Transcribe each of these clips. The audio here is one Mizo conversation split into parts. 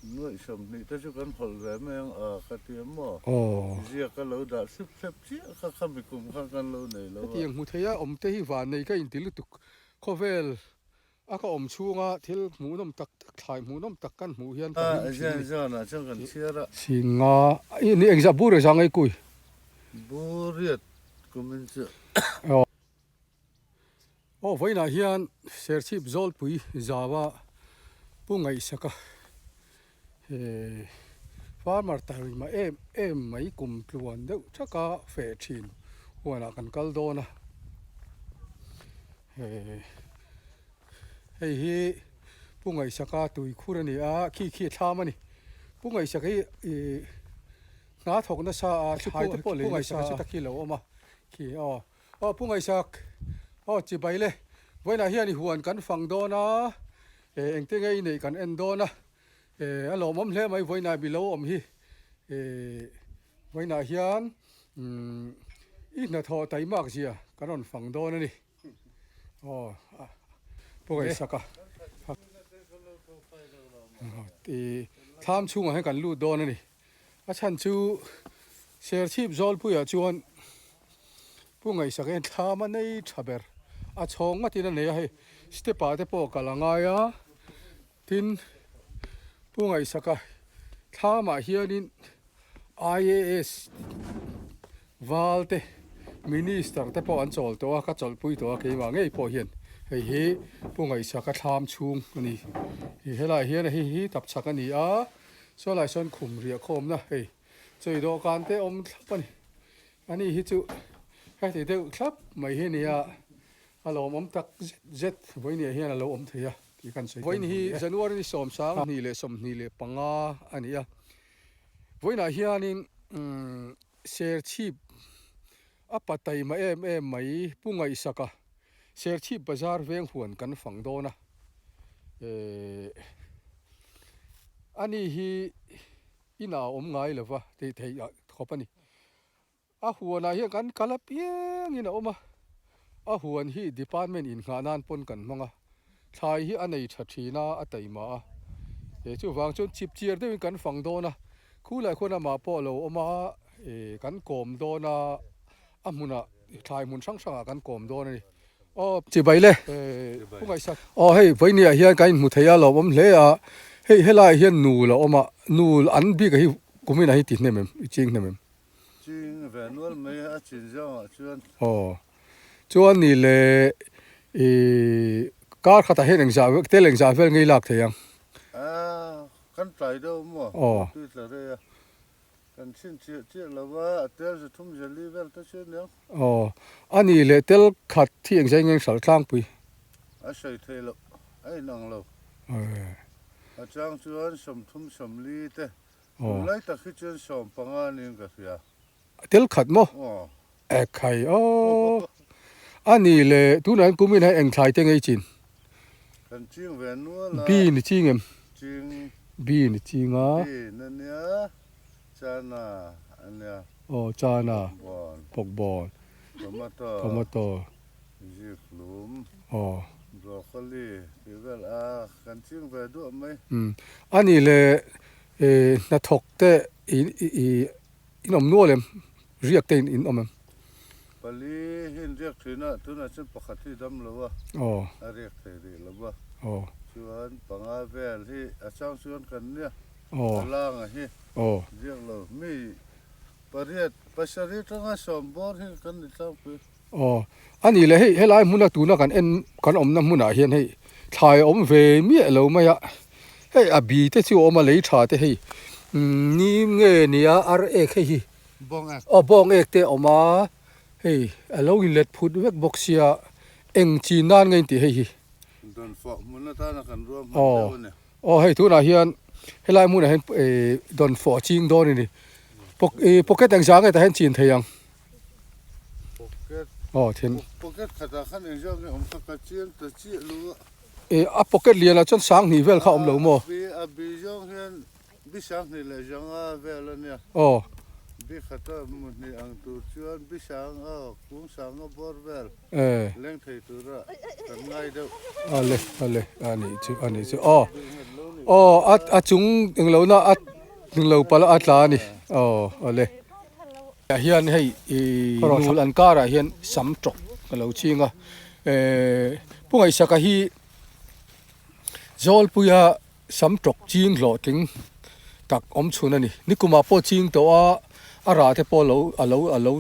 Nuaih 20 te chu kan hawlh ve mai ang a ka ti a maw? Ziak a lo dah thlip thlep chiah kha khami kum khan kan lo nei lo a. Hetiang hmu theia awm te hi vannei ka inti lutuk. Khawvel a ka awm chhunga thil hmuhnawm tak tak, thlai hmuhnawm tak kan hmuh hian ka hlim thin a ni. Zanah chuan kan chhiar a. Singa ni engzah bur engzah ngei kui? Bur riat kumin chu. Aw vawiinah hian Serchhip Zawlpui Zaua Pu Ngaihsaka he farmer taima em em mai kum tluan deuh thaka feh thin huanah kan kal dawn a, he hei hi Pu Ngaihsaka tuikhur a ni a, khi khi a thlam a ni. Pu Ngaihsaka hi ih hna thawk nasa a, thlai te pawh lei nasa a, chu ta khi a lo awm a, khi aw. Aw Pu Ngaihsak, aw chibai le, vawiinah hian i huan kan fang dawn a, eh engte nge i neih kan en dawn a, eh a lawmawm hle mai vawiinah mi lo awm hi, eh vawiinah hian umm i hnathawh taimak zia kan rawn fang dawn a ni, aw Pu Ngaihsak a, ih thlam chhungah hian kan lut dawn a ni. A chhan chu Serchhip Zawlpuiah chuan Pu Ngaihsak hian thlam a nei tha ber. A chhawng ngatin a nei a hei step ah te pawh kal a ngai a, tin Pu Ngaihsaka thlamah hianin IAS Val te Minister te pawh an chawl tawh a, ka chawlhpui tawh a keimah ngei pawh hian hei hi Pu Ngaihsaka thlam chhung a ni. Helaiah hian hei hi tapchhak a ni a. Saw lai sawn khum riah khawmna hei chawi dawhkan te awm thlap a ni. Ani hi chu heti deuh thlap mai hi a nia, a lawmawm tak zet zet vawinia hian a lo awm thei a tih kan sawi Vawiin hi January ni 2025 a ni a, vawiinah hianin Serchhip a pa taima em em mai Pu Ngaihsaka Serchhip Bazar veng huan kan fang dawn a, eh ani hi inah a awm ngai lova tih theih ah khawp a ni. A huanah hian kan kal apiangin a awm a, a huan hi department innghah nan pawn kan hmang a, thlai hi a nei tha thin a, a taima a, eh chuvang chuan chip chiar deuhin kan fang dawn a, khulai khuan amah pawh a lo awm a, eh kan kawm dawn a, a hmunah thlai hmun hrang hrangah kan kawm dawn a ni. Aw chibai le, Pu Ngaihsak. Aw hei vawinia hian kan inhmu thei a lawmawm hle a, hei helaiah hian nul a awm a, nul an bik ah hi kumin ah hi ti hnem em, i ching hnem em? Ching ve nual mai a chin zawngah chuan. Aw chuan ni le i kar khatah hian engzah tel engzah vel ngei lak thei ang? Aaa kan tlai deuh maw? Tui tla rei a. Kan chhin chiah chiah lo a, a tel zu thum zeli vel te chu aniang. Aw, a nih leh tel khat hi engzah in nge hralh tlangpui? A sawi thei loh, a inang lo. A chang chuan 30 40 te, tunlai tak hi chuan 15 niin ka hria. Tel khat maw? Aw. Ekhai aw. A nih leh tunah hian kumin hian eng thlai te ngei chin? Kan ching ve nual a. Bean i ching em? Ching. Bean i ching a. Bean a nia, chana a nia. Aw chana. Bawkbawn. Bawkbawn. Tomato. Tomato. Zikhlum. Aw. Broccoli tih vel a kan ching ve duah mai. Umm. A nih leh hnathawk te i i in awm nual em? Riak te in in awm em? Pali hi in riak thin a, tunah chuan pakhat hi dam lo a, a riak thei rih lo a, chuan panga vel hi a chang chuan kan nia, a langa hi riak lo, mi pariat pasarih atanga sawm bawr hi kan ni tlangpui. Aw, a nih leh hei helai hmuna tuna kan en kan awmna hmunah hian hei thlai a awm ve miah lo mai a, hei a bi te chu a awm a lei tha te hei nim nge nia ar ek hei hi aw bawng ek te a awm a hei a lo inlet phut vek bawk sia eng chin nan nge intih hei hi. Dawnfawh hmun atana kan ruah hman deuh a ni. Aw hei tunah hian helai hmunah hian eh dawnfawh a ching dawn a ni. Ih pocket engzah nge tah hian chin thei ang? Pocket Aw then. Pocket khatah khan engzah nge awm kha ka chiang ta chiah lo a. Ih a pocket lianah chuan 2000 vel kha awm lo maw? A bi zawng hian bi 20 leh zanga vel a nia. Aw. Bi khata mu hnih ang tur chuan bi sang a kung sang a bawr vel leng thei tura kan ngai deuh. Ale ale a nih chu a nih chu aw aw a a chung englo na a englo pala a tla a ni aw ale. Ah hian hei ih nul an karah hian sam tawk ka lo ching a eh Pu Ngaihsaka hi Zawlpuia Sam tawk ching hlawhtling tak awm chhun a ni. Nikumah pawh ching tawh a, a rah te pawh lo a lo a lo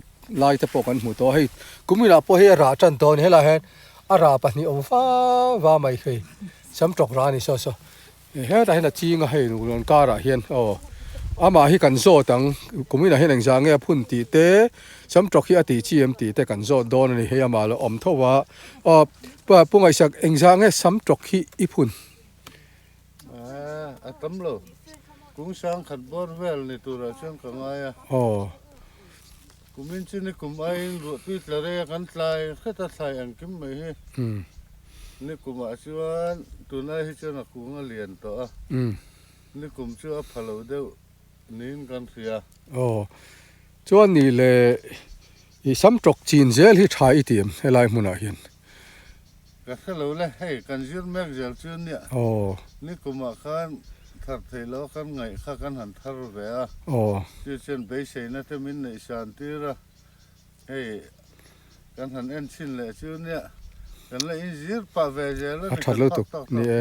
lai te pawh kan hmu tawh a. Hei kuminah pawh hei a rah tan tawh a ni. Helaiah hian a rah pahnih awm va va mai hei sam tawk rah a ni saw saw. Hetah hian a ching a hei nulawn karah hian aw amah hi kan zawt ang kuminah hian engzah nge a phun tih te sam tawk hi a tih chi em tih te kan zawt dawn a ni. Hei amah lo awm tho a aw Pu Ngaihsak engzah nge sam tawk hi i phun? A tam lo. Kung sang khat bawr vel ni turah chuan ka ngai a. Aw. Kumin chu ni kum aiin ruahtui tla rei a kan tlai hret a thlai engkim mai hi. Ni kumah chuan tunai hi chuan a kung a lian tawh a. Ni kum chu a pha lo deuh niin kan hria. Aw. Chuan ni le i sam tawk chin zel hi tha i ti em helai hmunah hian. Ka hre lo le, hei kan zir mek zel chu nia. Aw. Nikumah khan thar theih loh kan ngaih kha kan han thar ve a. Aw. Chu chuan beiseina te min neih san tir a, hei kan han en chhin leh chu nia. Kan la inzir pah ve zel a ni, kan phak tak tak. Ni e,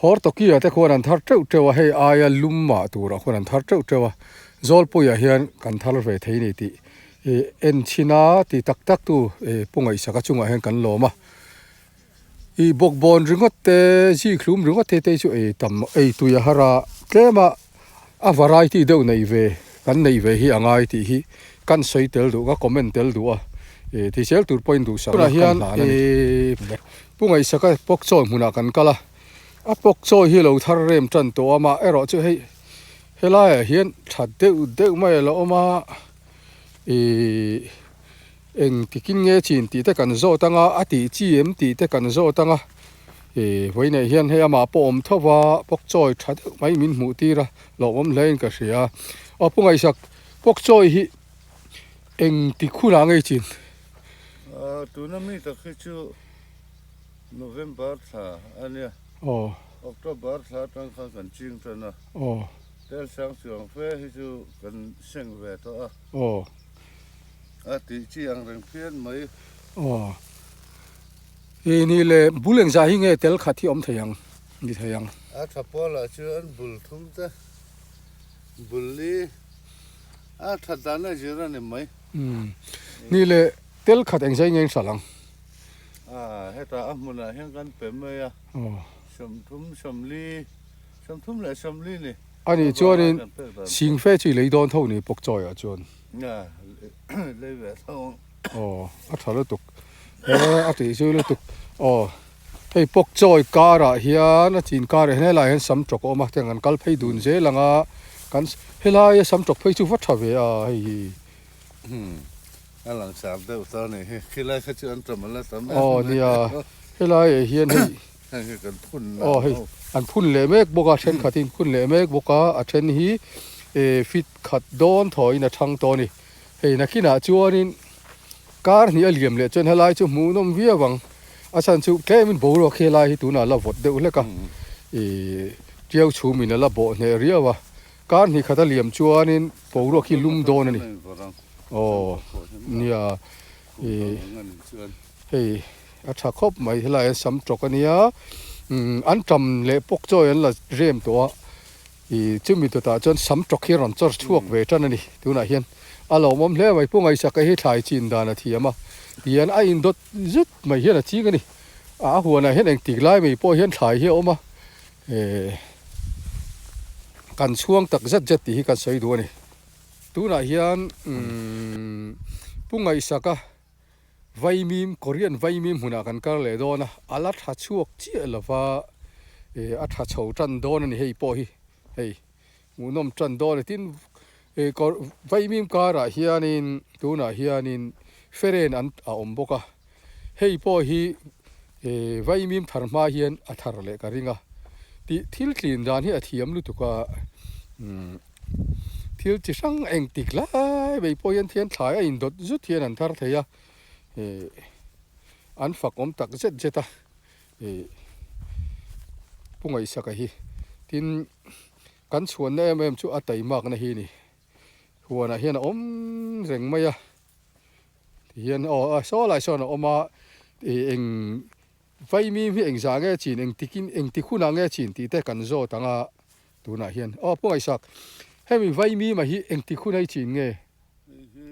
Hawr Tawki-ah te khuan an thar teuh teuh a, hei aia lum mah turah khuan an thar teuh teuh a, Zawlpuiah hian kan thar ve thei ni tih en chhin a, ti tak tak tu Pu Ngaihsaka chungah hian kan lawm a. I bawkbawn ringawt te, zikhlum ringawt te te chu ei tam ei tui a har a, tlem a a variety deuh nei ve kan neih ve hi a ngai tih hi kan sawi tel duh, ka comment tel duh a, tisel tur pawhin duhsakna kan hlan a ni. Pu Ngaihsaka pawkchawi hmunah kan kal a, a pawkchawi hi lo thar rem tan tawh a, mah erawh chu hei helaiah hian tha deuh deuh mai a la awm a, ih Engtikin nge chin tih te kan zawt anga, a tih chi em tih te kan zawt anga, ih vawiinah hian hei amah pawh awm tho va, pawkchawi tha deuh mai min hmuh tir a, hlauhawm hle in ka hria. Aw Pu Ngaihsak, pawkchawi hi engti khunah nge chin? Tuna mi tak hi chu November thla a nia. Aw. October thla atang khan kan ching tan a. Aw. Tel sang chuang fe hi chu kan seng ve tawh a. Aw. A tih chi ang reng phian mai. Aw. I ni le bul engzah hi nge tel khat hi awm thei ang ni thei ang. A tha pawlah chuan bul thum te bul li a that dan a zir a ni mai. Umm. Ni le tel khat engzah hi nge in hralh ang. A hetah a hmunah hian kan pe mai a. Aw. 30 40 30 leh 40 ni. A nih chuanin sing fe chu i lei dawn tho ni pawkchawiah chuan. Aw a tha lutuk e a tih zui lutuk aw hei pawkchawi karah hian a chin karah hian helaiah hian sam tawk a awm a tiang kan kal phei dun zel ang a kan helaia sam tawk phei chu va tha ve a hei hi. A langsar deuh ta a nih hi khilai kha chu an tam a la tam em aw nia helaiah hian hei heng hi kan phun aw hei an phun leh mek bawk a thenkhatin phun leh mek bawk a a then hi eh fit khat dawn thawiin a thang tawh a ni. Hei nakinah chuanin kar hnih a liam leh chuan helai chu hmuhnawm viau ang. A chhan chu tlemin boruak hi helai hi tunah la vawt deuh hlek a, ih tiau chhumin a la bawh hneh riau a. Kar hnih khat a liam chuanin boruak hi lum dawn a ni. Aw nia ih hei a tha khawp mai helai hian sam tawk a nia. Umm an tam leh pawk chawi an la rem tawh a. Ih chumi dawtah chuan sam tawk hi a rawn chawr chhuak ve tan a ni. Tunah hian a lawmawm hle mai. Pu Ngaihsaka hi thlai chin dan a thiam a, tihian a indawt zut mai hian a ching a ni. A huanah hian engtik lai mai pawh hian thlai hi a awm a, eh kan chhuang tak zet zet tih hi kan sawi duh a ni. Tunah hian umm Pu Ngaihsaka Vaimim, Korean vaimim hmunah kan kal leh dawn a, a la tha chhuak chiah lo va, eh a tha chho tan dawn a ni hei pawh hi, hei hmuhnawm tan dawn a ni. Tin, eh vaimim karah hianin tunah hianin feren an a awm bawk a, hei pawh hi eh vaimim thar hma hian a thar leh ka ring a, tih thil tlin dan hi a thiam lutuk a, umm. Thil chi hrang eng tik lai mai pawh hian thian thlai a indawt zut hian an thar thei a, ih an fak awm tak zet zet a, ih Pu Ngaihsaka hi. Tin, kan chhuanna em em chu a taimakna hi a ni. Huanah hian a awm reng mai a, tihian aw saw lai sawn a awm a, ih eng Vaimim hi engzah nge chin, engtikin, engtik hunah nge chin tih te kan zawt ang a tunah hian. Aw Pu Ngaihsak, hemi Vaimima hi engtik hun ai chin nge? Hei hi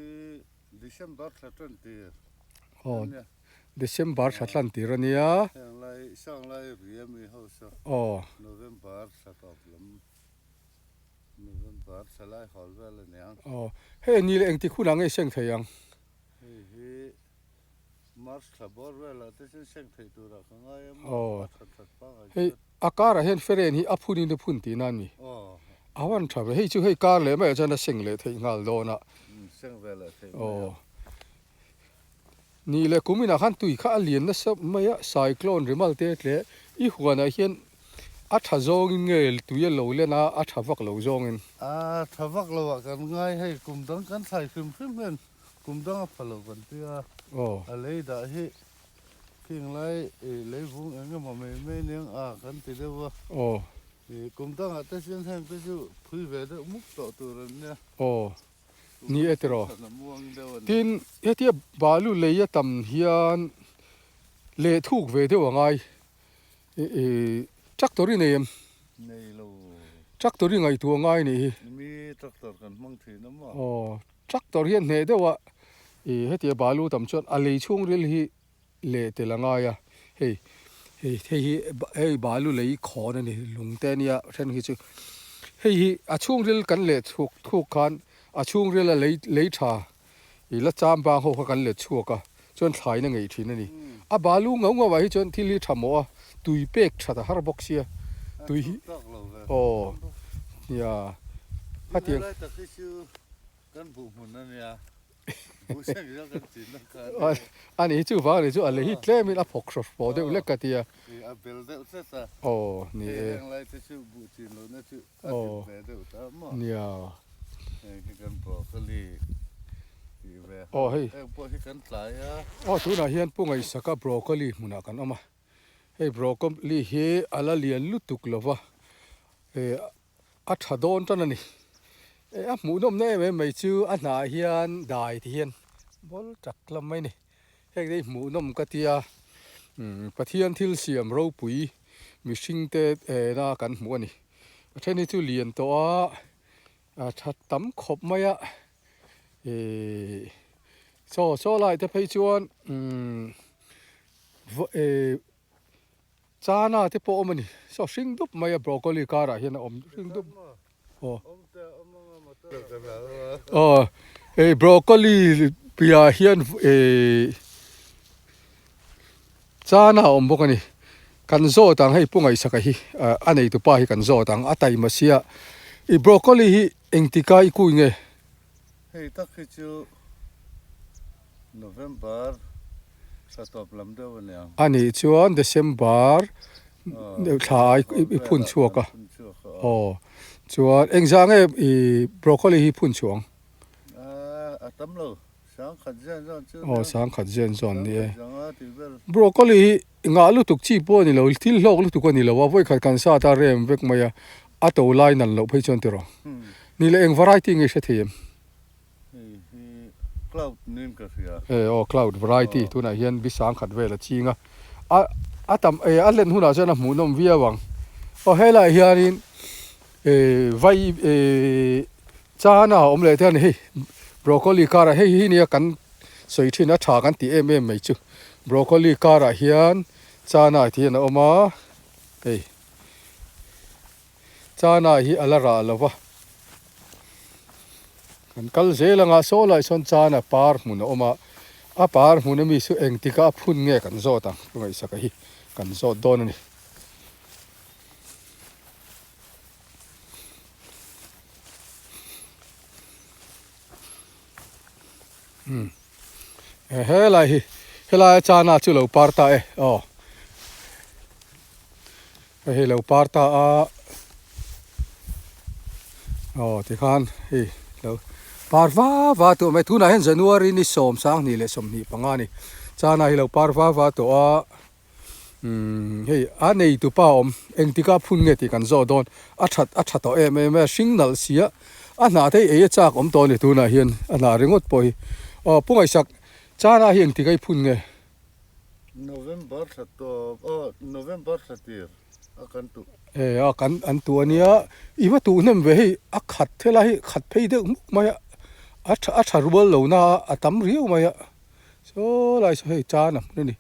December thla tan tir a nia. Aw, December thla tan tir a nia. Heng lai, sang lai ri a mi ho saw. Aw. November thla tawp lam, November thla lai hawl vel a nia. Aw, hei ni leh engtik hunah nge seng thei ang? Hei hi March thla bawr velah te chuan seng theih turah ka ngai a maw a that that pangai chuan. Hei a karah hian feren hi a phunin a phun tihna a ni. A van tha ve, hei chu hei kar leh maiah chuan a seng leh theih nghal dawn a. Seng ve leh theih mai a. Ni leh kum inah khan tui kha a lian nasa mai a, cyclone rimal te tle i huanah hian a tha zawngin nge tui a lo len a, a tha vak lo zawngin. A tha vak lo ah kan ngai hei kum dang kan thlai hrim hrim hian Kum dang a pha lo kan ti a, a lei dah hi khing lai lei vung eng emaw mai mai aniang a kan ti deuh a. Kum dangah te chuan heng te chu phui ve deuh mup tawh tur an nia. Aw, ni e tiraw. Tin, hetia balu lei a tam hian leh thuk ve deuh a ngai. Tractor i nei em? Nei lo. Tractor i ngaihtuah ngai nih hi. Mi tractor kan hmang thin a maw? Aw. Tractor hian hneh deuh a, ih hetia balu tam chuan a lei chhungril hi leh tel a ngai a, hei hei hei hi hei balu lei khawn a ni lung te ania then hi chu hei hi a chhungril kan leh chhuak thuk khan a chhungril a lei lei tha ih la cham bang ho kha kan let chhuak a chuan thlaina ngei thin a ni a balu ngau ngau ah hi chuan thil hi tha mawh a tui pek that a har bawk sia tui hi aw nia hetiang. Kan buh hmun a nia, buh seng hian kan chin na kha a nia. A nih chuvang a nih chu a lei hi tlemin a phawk hraw hraw deuh lek ka ti a. Ih a bel deuh tlat a. Aw ni e. Hei heng lai te chu buh chin lohna chu a dip ve deuh ta maw. Nia. Heng hi kan broccoli tih ve ho. Aw hei. Heng pawh hi kan tlai a. Aw tunah hian Pu Ngaihsaka broccoli hmunah kan awm a. Hei broccoli hi a la lian lutuk lova. Eh. A tha dawn tan a ni. Eh a hmuhnawmna em em mai chu a hnah hian dai ti hian bawl tak lam mai a ni. Heng te hi hmuhnawm ka tia umm Pathian thil siam ropui mihring te ena kan hmuh a ni. A then hi chu lian tawh a, a tha tam khawp mai a. Eh chaw chaw lai te phei chuan umm eh. Chana te pawh awm a ni. Saw hring dup mai a broccoli karah hian a awm hring dup. Aw. Aw hei broccoli piahah hian eh chana a awm bawk a ni. Kan zawt ang hei Pu Ngaihsaka hi a neitupa hi kan zawt ang a taima sia. I broccoli hi engtika i kui nge? Hei tak hi chu November thla tawp lam deuh a niang. A nih chuan December thla ah i phun chhuak a. Aw chuan engzah nge i broccoli hi phun chhuah ang? A tam lo, sangkhat zen zawn chu. Aw sangkhat zen zawn ni e. Broccoli hi ngah lutuk chi pawh a ni lo, thil hlawk lutuk a ni lo a, vawikhat kan sat a rem vek mai a, a to lai nalh loh phei chuan tiraw. Ni leh eng variety nge i hre thei em? Hei hi cloud niin ka hria. E aw cloud variety tunah hian bi sangkhat vel a ching a, a a tam e a len hunah chuan a hmuhnawm viau ang. Aw helaiah hianin e vai e chana a awm leh te a ni hei broccoli karah hei hi nia kan sawi thin a tha kan tih em em mai chu broccoli karah hian chana tih hian a awm a hei chana hi a la rah lo va. Kan kal zel anga saw lai sawn chana par hmun a awm a, a par hmun ami chu engtika a phun nge kan zawt ang ka ngaihsaka hi kan zawt dawn a ni. Umm helai hi helai a chana chu lo par ta e aw hei lo par ta a. Aw tikhan hei lo par va va tawh mai tunah hian January ni sawm sanghnih leh 25 a ni chana hi lo par va va tawh a umm hei a nei tupa awm engtika phun nge tih kan zawh dawn a that a tha tawh em em a hring nalh sia a hnah te hi ei a chak awm tawh a ni tunah hian a hnah ringawt pawh hi aw pu ngaihsak chana hi engtika i phun nge. November thla tawp aw November thla tir a kan tuh. E a kan an tuh a nia i va tuh hnem ve hei a khat helai hi khat phei deuh hmuk mai a a tha a tha rual lo na a a tam riau mai a saw lai saw hei chan a hmun a ni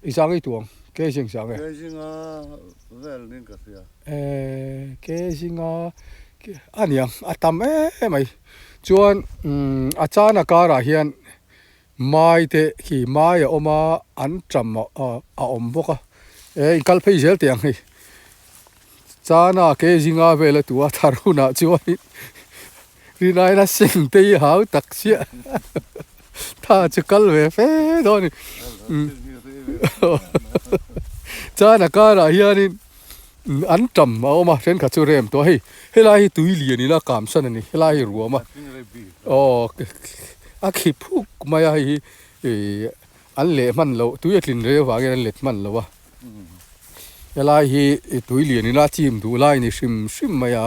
i zang i tuh ang ke zing zang e. Ke zinga vel nin ka hria. E ke zinga a niang a tam em mai chuan umm a chan a karah hian Mai te khi mai a awm a, an ṭam a awm bawk a, e in kal phei zel teh ang hei. Chana ke zinga vel a tu a thar hunah chuanin rinai a seng te hi hau tak chiah tha chu kal ve fe dawn a ni. Chana karah hianin an ṭam a awm a, thenkhat chu rem tawh a hei helai hi tui lian ina kam san a ni, helai hi ruam a. Aw a khi phuk mai a hei hi ih an leh hman loh tui a tlin rei avangin an let hman lo a helai hi tui lian ina chim duh lai ni hrim hrim mai a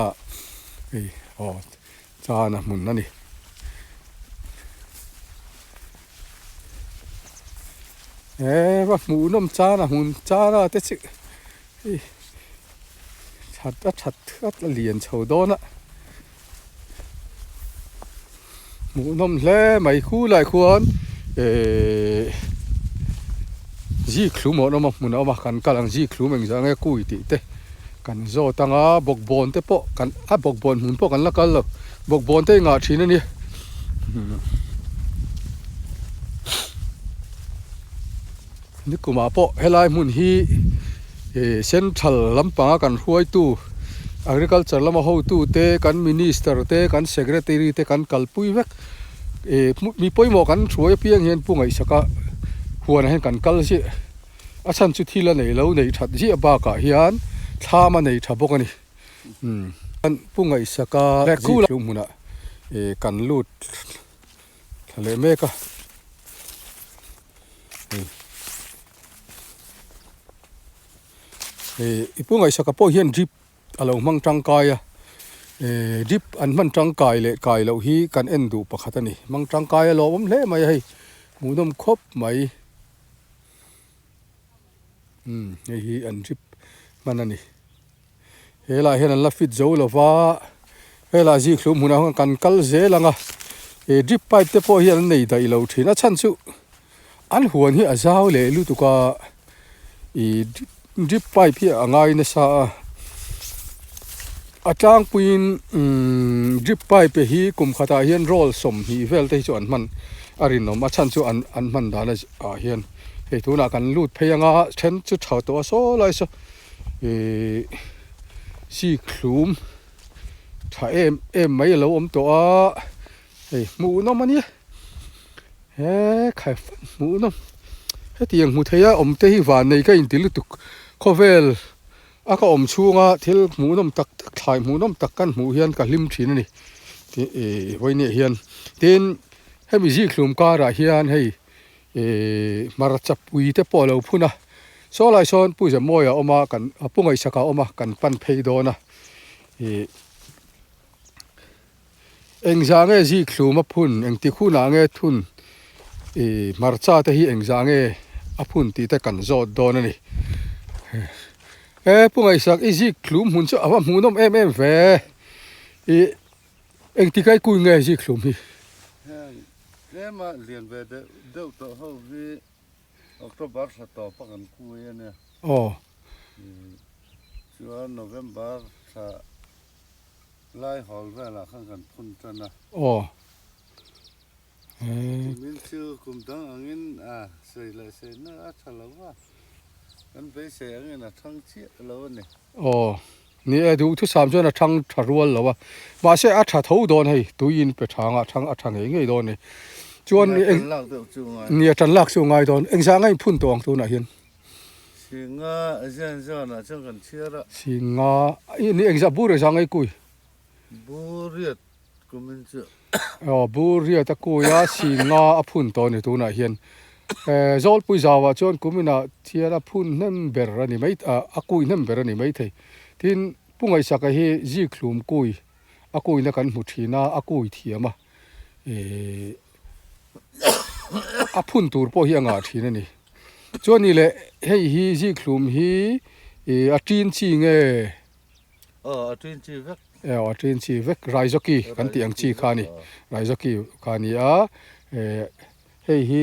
hei aw chan a hmun a ni. He va hmuhnawm chan a hmun chan a te chu hei that a that a lian chho dawn a. Hmuhnawm hle mai khu lai khuan ehh zikhlum a awm a hmun a awm a kan kal ang zikhlum engzah nge kui tih te kan zawt ang a bawkbawn te pawh kan a bawkbawn hmun pawh kan la kal lo bawkbawn te hi ngah thin a ni Nikumah pawh helai hmun hi ih central lampanga kan hruaitu agriculture lama hotu te kan minister te kan secretary te kan kalpui vek ih mi pawimawh kan hruai apiang hian pu ngaihsaka huanah hian kan kal ziah a chhan chu thil a nei lo nei that ziah bakah hian thlam a nei tha bawk a ni umm pu ngaihsaka zikhlum hmunah ih kan lut thla leh mek a. Hei i pu ngaihsaka pawh hian drip a lo hmang tangkai a eh drip an hman tangkai leh kai loh hi kan en duh pakhat a ni hmang tangkai a lawmawm hle mai a hei hmuhnawm khawp mai umm hei hi an drip hman a ni. He lah hian an la fit zo lo va, he lah zikhlum hmunah hian kan kal zel ang a, he drip pipe te pawh hian an nei daih lo thin a chhan chu an huan hi a zau leh lutuk a, ih drip pipe hi a ngai nasa a, a tlangpuiin umm drip pipe hi kum khatah hian roll 20 vel te hi chu an hman a rinawm a chhan chu an an hman dan ah hian hei tunah kan lut phei ang a then chu tha tawh a saw lai saw. Ihh sikhlum tha em em mai alo awm tawh a hei hmuhnawm a nia he khai fan hmuhnawm hetiang hmu thei a awm te hi van nei ka inti lutuk khawvel a ka awm chhunga thil hmuhnawm tak tak thlai hmuhnawm tak kan hmuh hian ka hlim thin a ni ih vawiin hian tin hemi zikhlum karah hian hei. Ihh hmarcha pui te pawh a lo phun a, saw lai sawn Pu Zemawia a awm a kan Pu Ngaihsaka a awm a kan pan phei dawn a, ihh engzah nge zikhlum a phun engtik hunah nge thun ihh hmarcha te hi engzah nge a phun tih te kan zawt dawn a ni. E Pu Ngaihsak i zikhlum hmun chu a va hmuhnawm em em ve, ihh engtik a i kui nge zikhlum hi? Tlema lian ve deuh deuh tawh ho hi October thla tawp a kan kui a nia. Aw. Chuan November thla lai hawl velah khan kan phun tan a. Aw. Kumin chu kum dang angin a sawi leh sawi na a tha lo va, kan beisei angin a thang chiah lo a ni. Aw. Ni e, duhthusam chuan a thang tha rual lo a, mahse a tha tho dawn hei, tui in pe tha anga thang a tha ngei ngei dawn a ni. Chuan Nia tan lak deuh chu ngai. Nia tan lak chu ngai dawn. Engzah nga in phun tawh ang tunah hian? Singa zian zawnah chuan kan chhiar a. Singa, ni engzah bur engzah ngei kui? Bur. Bur riat kumin chu. Aw bur riat a kui a sing nga a phun tawh a ni tunah hian. Zawlpui zauah chuan kuminah thian a phun hnem ber a ni mai a kui hnem ber a ni maithei. Tin Pu Ngaihsaka hi zikhlum kui a kuina kan hmu thin a, a kui thiam a ihh a phun tur pawh hi a ngah thin a ni. Chuan ni leh hei hi zikhlum hi ihh a tin chi nge? Aw a tin chi vek. Aw a tin chi vek Raizawki kan tih ang chi kha a ni. Raizawki kha a ni a eh hei hi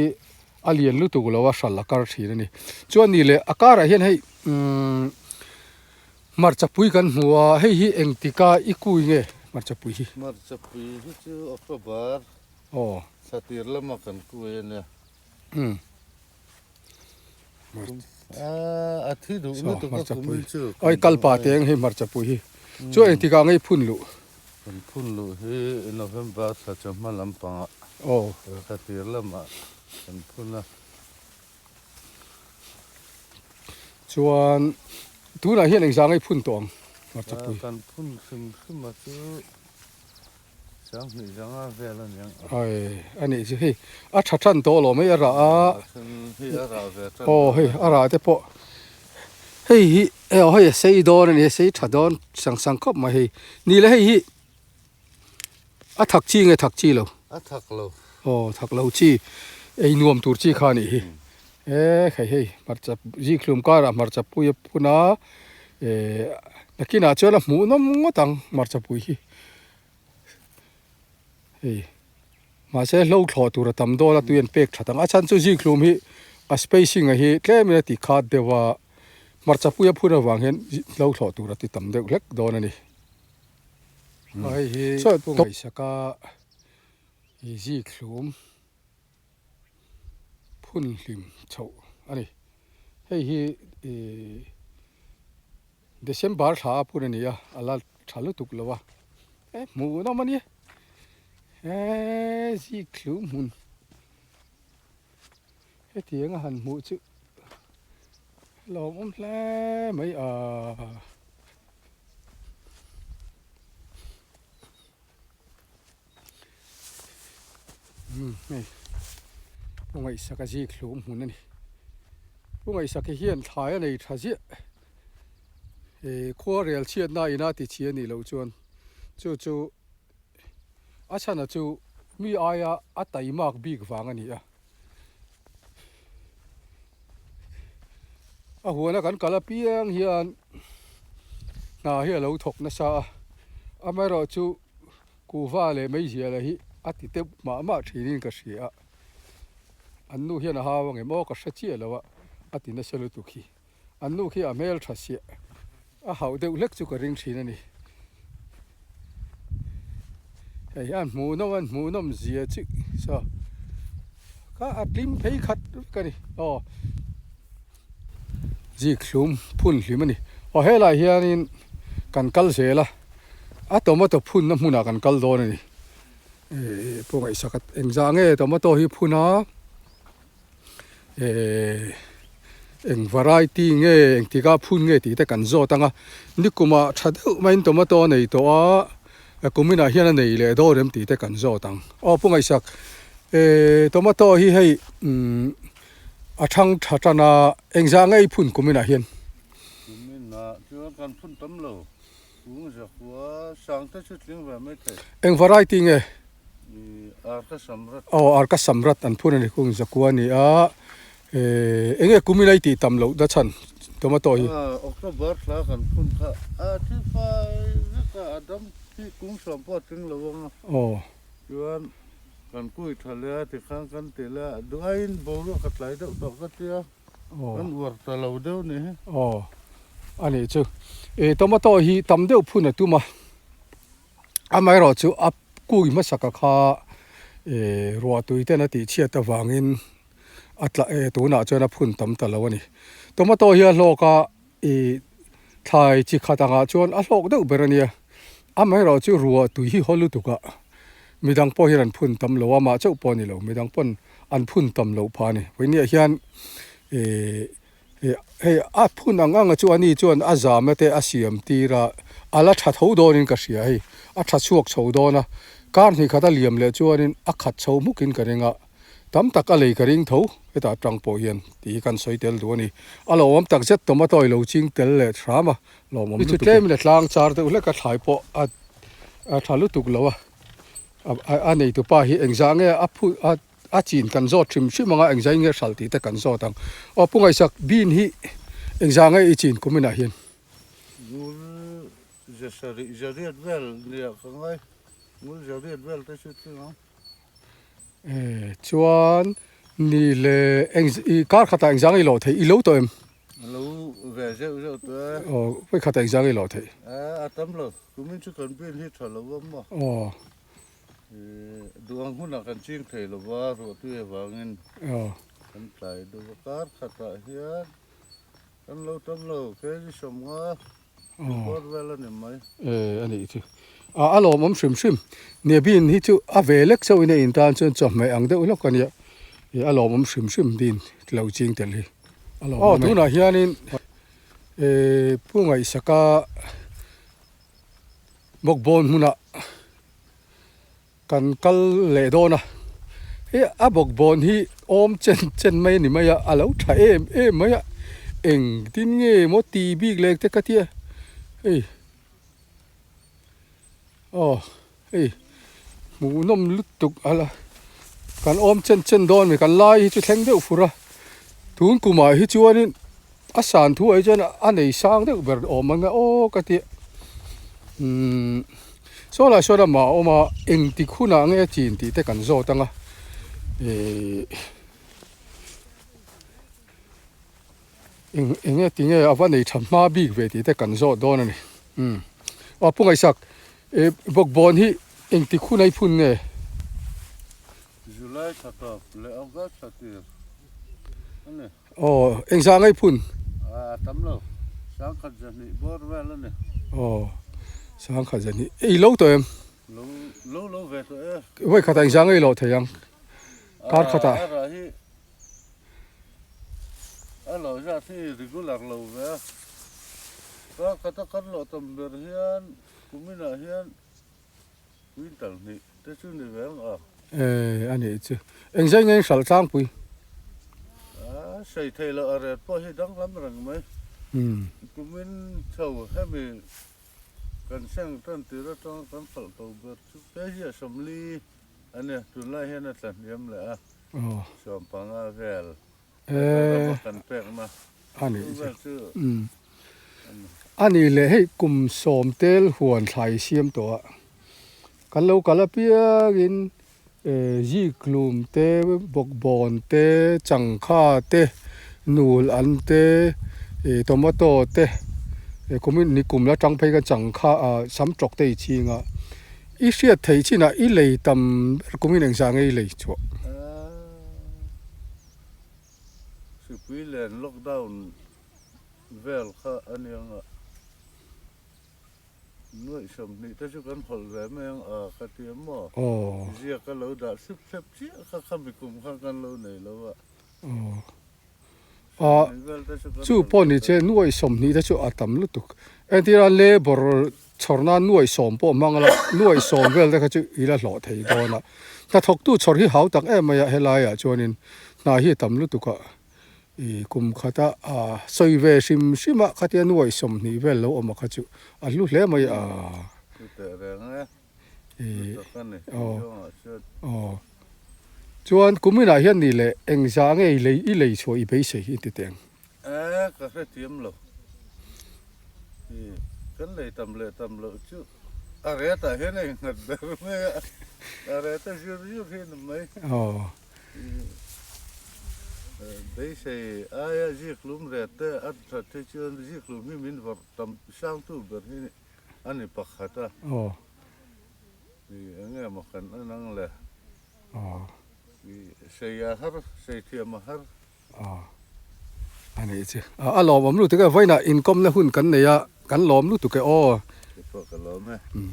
a lian lutuk lo a hral a kar thin a ni. Chuan ni leh a karah hian hei umm Hmarcha pui kan hmu a, hei hi engtika i kui nge hmarcha pui hi? Hmarcha pui hi chu October Aw. thla tir lama kan kui a nia. Umm. A thi duh lutuk a kumin chu. Oi kal pa te ang hei hmarcha pui hi. Chu engtikah nge i phun luh? Kan phun luh hi November thla chawhma lampangah. Aw. Thla tir lamah kan phun a. Chuan tunah hian engzah nge i phun tawh ang hmarchapui? Kan phun hrim hrim a chu Sanghnih zanga vel a niang a. Ai a nih chu hei a tha tan tawh lo mai a rah a. Hei a rah ve tan. Aw hei a rah te pawh hei hi aw hei a sei dawn a ni a sei tha dawn sang sang khawp mai hei. Ni le hei hi A thak chi nge thak chi lo? A thak lo. Aw thak lo chi ei nuam tur chi kha a nih hi. E khai hei hmarcha zikhlum karah hmarcha pui a phun a e nakinah chuan a hmuh nawm ngawt ang hmarcha pui hi. Hei mahse hlo thlawh tur a tam dawn a tui an pek that ang. A chhan chu zikhlum hi a spacing a hi tlemin a ti khat deuh a hmarcha pui a phun avang hian hlo thlawh tur a ti tam deuh hlek dawn a ni. Hei hi Pu Ngaihsaka i zikhlum phun hlim chhoh a ni. Hei hi ih December thla a phun a ni a, a la tha lutuk lo a, e hmuh nawm a nia he zikhlum hmun hetiang a han hmuh chu lawmawm hle mai a. Hei Pu Ngaihsaka zik hlum hmun a ni. Pu Ngaihsaka hian thlai a nei tha ziah. He khua rel chhiatna ina ti chhi a nih loh chuan chu chu a chhana chu mi aia a taimak bik vang a ni a. A huana kan kal apiang hian hna hi a lo thawk nasa a, amaherawhchu kuhva leh meizial hi a ti deuh mah mah thinin ka hria a, an nu hian a hau angem aw ka hre chiah lo a, a ti nasa lutuk hi. An nu khi a hmel tha siah a hauh deuh hlek chu ka ring thin a ni. Hei hi an hmuh nawm an hmuh nawm zia chu saw kha a tlim phei khat vek a ni aw zik hlum phun hlim a ni. Aw helai hianin kan kal zel a, a tomato phunna hmunah kan kal dawn a ni. Ih pawh ngaihsak engzah nge tomato hi phun a. Ehh eng variety nge engtik a phun nge tih te kan zawt ang a nikumah tha deuh maiin tomato a nei tawh a kuminah hian a nei leh dawn em tih te kan zawt ang aw pu ngaihsak ehh tomato hi hei umm a thang tha tan a engzah nge i phun kuminah hian. Kuminah chuan kan phun tam lo kung zakua sang te chu tling ve mai thei. Eng variety nge? Arka Samrat. Aw Arka Samrat an phun a ni kung zakua a ni a, eh eng nge kum ila i tih tam loh na chhan tomato hi? October thla kan phun kha a thi fai vek a, a dam hi kung sawm pawh a tling lo ang a. Aw. Chuan kan kui tha leh a tikhan kan ti leh a, duhaiin boruak a tlai deuh tawh ka tia, kan uar ta lo deuh ni hi. Aw a nih chu. Eh tomato hi tam deuh phun a tum a. Amaherawh chu a kui hmasaka kha eh ruah tui ten a tih chhiat avangin a tla eh tunah chuan a phun tam ta lo a ni. Tomato hi a hlawk a ih thlai chi khat angah chuan a hlawk deuh ber a nia. Amaherawh chu ruah tui hi haw lutuk a midang pawh hian an phun tam lo a mah chauh pawh a ni lo midang pawn an phun tam loh phah a ni. Vawinia hian eh. Hei a phun ang ang a chu ani chuan a zam te a siam tir a, A la tha tho dawnin ka hria hei. A tha chhuak chho dawn a, kar hnih khat a liam leh chuanin a khat chho hmukin ka ring a. Tam tak a lei ka ring tho, hetah tang pawh hian tih hi kan sawi tel duh a ni. A lawmawm tak zet tomato i lo ching tel leh hram a, lawmawm lutuk e. Tlem leh tlang char deuh hlek a thlai pawh a a tha lutuk lo a, a neitupa hi engzah nge a phu a a chin kan zawt hrim hrim ang a, engzah in nge hralh tih te kan zawt ang. Aw Pu Ngaihsak, bean hi engzah nge i chin kum inah hian? Ngul ze sarih zariat vel nia ka ngai, ngul zariat vel te chu tling ang. E chuan ni le eng i kar khatah engzang i lawh theih i lo tawh em? A lo ve zeuh zeuh tawh e. Aw vawi khatah engzang i lawh theih? E a tam lo, kumin chu kan bin hi tha lo a maw? Aw. E duh ang hunah kan ching thei lo va, ruahtui avangin. Aw. Kan tlai deuh a, kar khatah hian kan lo tam lo, kg 50. Bawr vel a ni mai. E a nih chu. A a lawmawm hrim hrim. Nia bean hi chu a ve lek chauhin a in tan chuan chawhmeh ang deuh hlawk a nia. E a lawmawm hrim hrim bean lo ching tel hi. A lawmawm e. Aw tunah hianin e Pu Ngaihsaka bawkbawn hmunah Kan kal leh dawn a, hei a bawkbawn hi awm chen chen mai a ni mai a, a lo tha em em mai a, engtin nge maw ti bik lek te ka tia, hei aw hei hmuhnawm lutuk a la kan awm chen chen dawn mai kan lai hi chu thleng deuh fur a, tun kumah hi chuanin a san thu ah hi chuan a nei sang deuh ber awm ang a aw ka tia umm. Saw lai sawn amah a awm a, engtik hunah nge chin tih te kan zawt ang a, ihh eng eng nge tinge a va nei tha hma bik ve tih te kan zawt dawn a ni. Umm aw Pu Ngaihsak, ih bawkbawn hi engtik hun a i phun nge? July thla tawp leh August thla tir a ni. Aw, engzah ngai phun? A tam lo, sangkhat zahnih bawr vel a ni. Aw, sangkhat zahnih. I lo tawh em? Lo, lo lo ve tawh e. Vawi khatah engzah ngai lo thei ang? Kar khatah. A rah hi a lo zat hi regular lo ve a. Kar khata kan lawh tam ber hian kuminah hian Quintal hnih te chu ni ve ang a. E, a nih chu. Engzai nge hralh tlangpui? A, sei thei loh a ret pawh hi danglam reng mai. Kumin chho hemi kan seng tan tir atanga kan hralh to ber chu kg a 40 a nia, tunlai hian a tla hniam leh a, 15 vel. E, a nih leh hei kum sawm tel huan thlai siam tawh a, kan lo kal apiangin ziklum te, bawkbawn te, changkha te, nul an te, tomato te, kumin ni kum la tang phei khan changkha ah sam tawk te i ching a, i hriat theih chinah i lei tam ber kumin engzah nge i lei chhuah? Hripui len lockdown vel kha a niang a, nuaih 20 te chu kan hawlh ve mai ang a ka ti a maw? Ziak a lo dah thlip thlep chiah kha khami kum khan kan lo nei lo a. Chu pawh ni che nuaih 20 te chu a tam lutuk. Entir a labour chhawr nan nuaih 10 pawh hmang la, nuaih 10 vel te kha chu i la hlawh thei dawn a. Hnathawktu chhawr hi hau tak em mai a helaiah chuanin hna hi a tam lutuk a, ih kum khata a sawi ve hrim hrim a khatia nuaih 20 vel lo awm a kha chu a hlu hle mai a. Ih aw aw chuan kuminah hian ni leh engzah nge i lei i lei chhuah i beisei hi ti teh ang. E ka hrethiam lo. Ih kan lei tam leh tam loh chu a ret ah hian a innghat ber mai a, a ret a zir zir hi a ni mai. Aw. Ih beisei aia ziklum ret te a that hi chuan ziklum hi min vawrh tam sangtu ber hi a ni pakhat a. Aw. Ih eng nge maw kan en ang le. Aw. Ih sei a har, sei thiam a har. Aw. A nih chu. A lawmawm lutuk e, vawiinah inkawmna hun kan nei a, kan lawm lutuk e aw. Keipawh ka lawm e. Umm.